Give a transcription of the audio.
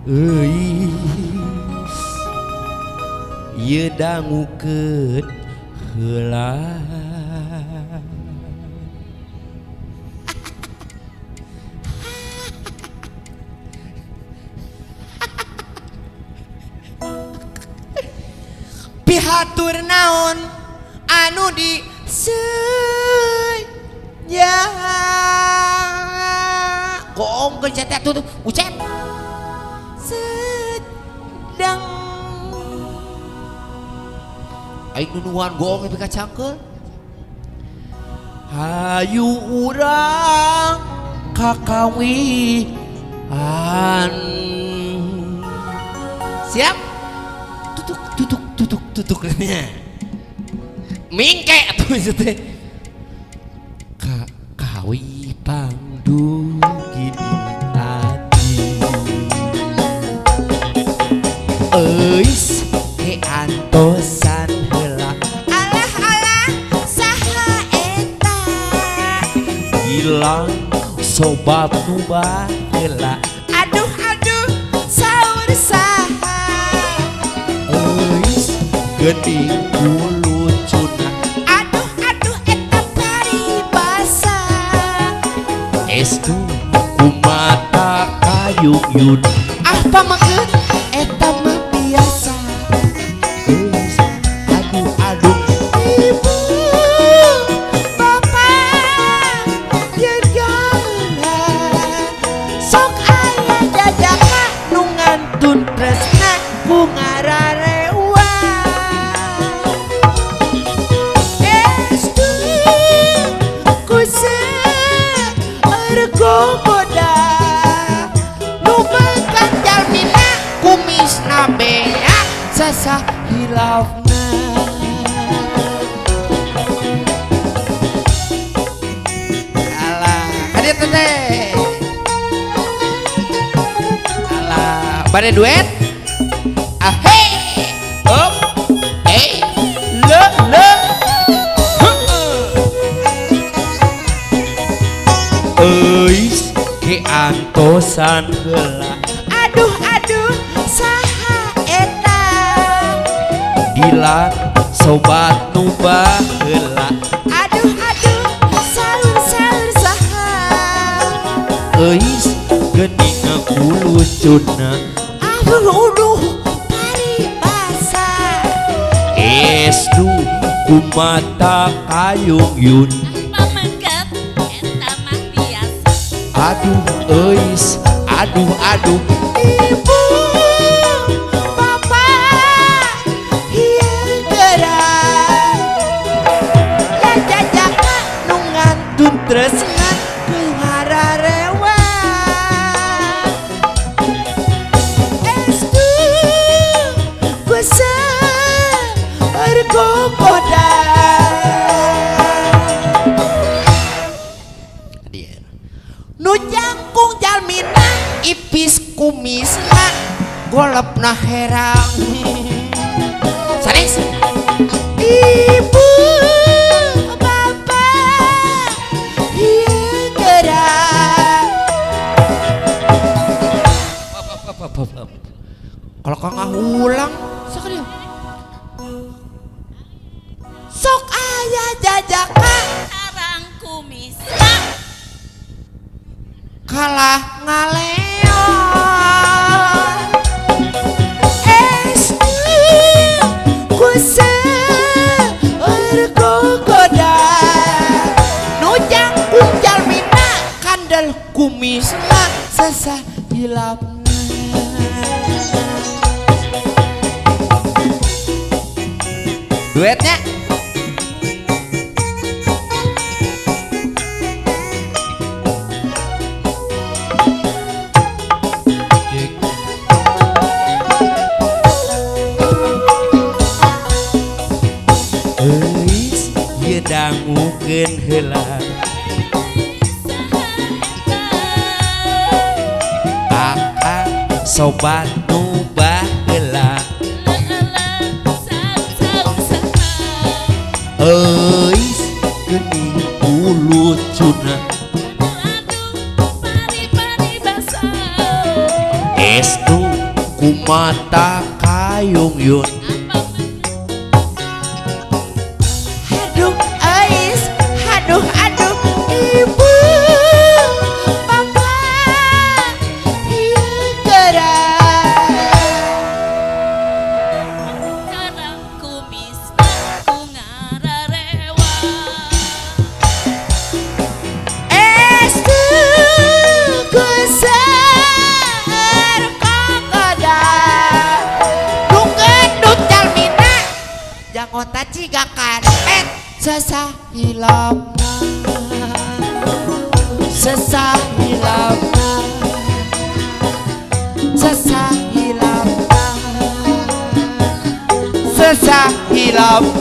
Euis ieu dangukeun heula. Pihatur naon anu di seja goong ke cetek tuh ucep sedang aing nunuan goong tapi kacangkeul. Hayu urang kakawihan. Siap tutuk tutuk tutuk tutuk mingke atuh teh ka kawi pangdugi di ati. Euis ke antosan heula. Alah alah saha eta. Hilang sobat nu baheula. Aduh aduh saur saha. Euis geuning kulucuna. Aduh aduh eta paribasa. Estu kumata kayung yun. Ah pamengkeun eta mah biasa. Euis aduh aduh. Ibu bapak yergana sok aya jajaka nu ngantun tresna ku ngararewa. Estu ku seueur gogoda nu bekan jalmina kumisna beak sasah hilafna. Alah, hadir teteh. Alah, bade duet. Ahe, up, eh, le le. Euis ke antosan heula. Aduh aduh, saha eta. Dilan sobat nu baheula. Aduh aduh, saur saur saha. Euis geuning kulucuna. Aduh aduh, paribasa. Estu kumata kayung yun. Pamengket eta mah biasa. Aduh euis aduh aduh. Ibu bapak ieu geura ya jajaka nu ngantun tresna ku hararewa. Estu ku seueur gogoda. Nu jangkung jalmina ipis kumisna golepna herang sanes. Ibu bapak ieu geura. Kalau kang ngahulang Sok dia. Sok aya jajaka Sarang kumisna kalah ngaleon. Estu ku seueur gogoda nu jangkung jalmina kandel kumisna sasah hilapna. Duetnya Euis ieu dangukeun heula. Saha eta. Akang sobat nu baheula. Alah saur saur saha. Euis geuning kulucuna. Aduh aduh pari-pari basa. Estu Ku mata kayung yun. Apa mengket? Aduh ais, aduh aduh ibu, bapak, ieu geura. Karang kumis ku ngararewa. Estu kusar kakoda Dunggen dut jalmina Jangota ciga karpet. Sesah hilapna, sesah hilapna, sesah hilapna, Sesah hilapna.